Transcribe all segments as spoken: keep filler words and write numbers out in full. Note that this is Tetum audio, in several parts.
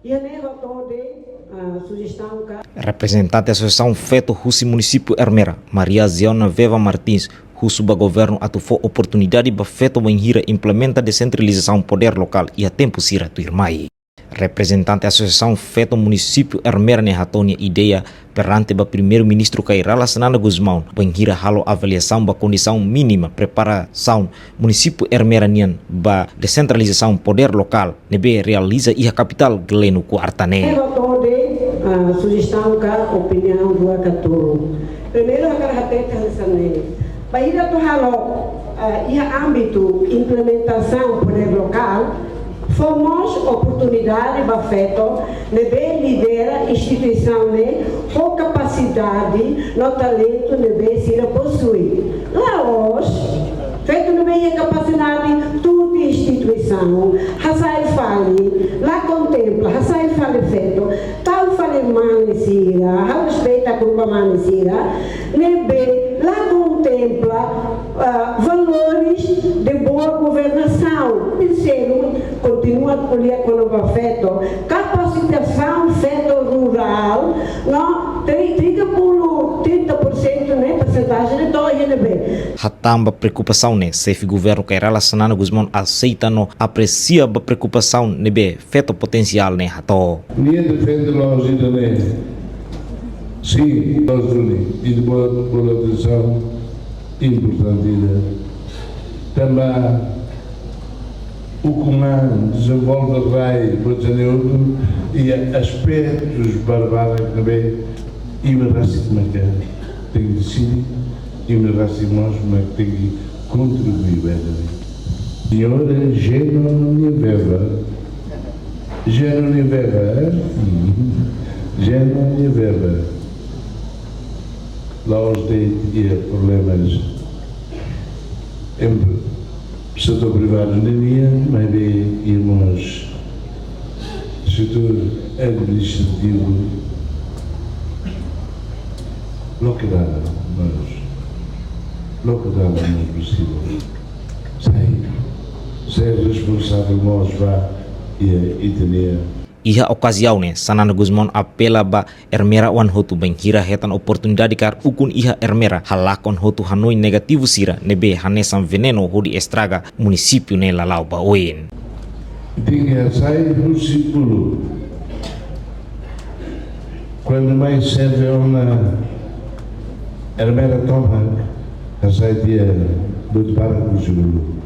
Iha ne'e hato'o de'it, ah, sujestaun ka. Reprezentante Asosiasaun Feto husi Munisípiu Ermera, Maria Ziona Veva Martins, husu ba governu atu fó oportunidade ba feto bainhira implementa desentralizasaun podér lokál iha tempu sira tuirmai. Reprezentante Asosiasaun Feto Munisípiu Ermera ne'e hato'o nia ideia perante ba Primeiru-Ministru Kay Rala Xanana Gusmão, bainhira halo avaliasaun ba kondisaun mínima preparasaun Munisípiu Ermera nian ba desentralizasaun podér lokál ne'ebé realiza iha kapitál Gleno Kuarta ne'e. Hato'o de'it, ah, sujestaun ka opiniaun rua ka tolu. Primeiru, hakarak hatete hanesan ne'e. Bainhira atu halo, ah, iha ámbitu implementasaun podér lokál, fó mós oportunidade ba feto ne'ebé lidera instituisaun ne'e ho kapasidade no talentu ne'ebé sira posui. La'ós, feto ne'ebé iha kapasidade tuur instituisaun, hasai fali, la kontempla, hasai fali feto, tau fali mane sira, halo respeita grupu mane sira, ne'ebé la kontempla, ah, valores de boa governasaun. Terseiru, kontinua ko'alia kona-ba feto, kapasitasaun feto rurál, no tri-, trinta por, trinta por cento ne'e persentajen de to'o iha ne'ebé. Hatán ba preokupasaun ne'e, Xefe Governu Kay Rala Xanana Gusmão aseita no apresia ba preokupasaun ne'ebé feto potensiál ne'e hato'o. Nia defende lójika ne'e. Sin, lójika ne'e. I de boa, boa atensaun, importante ida. Tanba ukun an dezenvolve rai, buat sira-ne'e hotu, iha aspetus barbarak ne'ebé imi rasik maka tenke deside, imi rasik mós maka tenke kontribui ba ida-ne'e. Señora Genoveva, Genoveva, eh? Genoveva. La'ós de'it iha problemas entre setór privadu nian, maibé iha mós setór administrativu, loke dala, mas loke dala mós possível. Sai, sai responsavel mós ba iha ita-nia. Iha okaziaun ne'e, Xanana Gusmão apela ba Ermera-oan hotu bainhira hetan oportunidade ka ukun iha Ermera, halakon hotu hanoin negativu sira ne'ebé hanesan venenu hodi estraga munisípiu ne'e lala'o ba oin. Tenke hasai husi uluk. Kuandu mai serve ona Ermera tomak, hasai tiha buat barak husi uluk.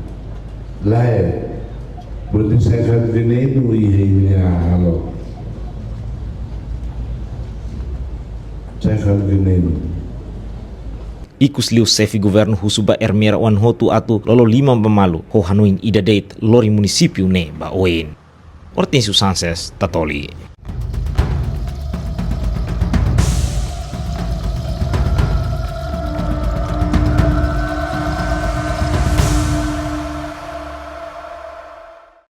Lae, buat ne'e sai fali venenu iha imi-nia hahalok. Sai fali venenu. Ikusliu Xefe Governu husu ba Ermera-oan hotu atu lolo liman ba malu, ho hanoin ida de'it lori munisípiu ne'e ba oin. Hortensio Sanches, Tatoli.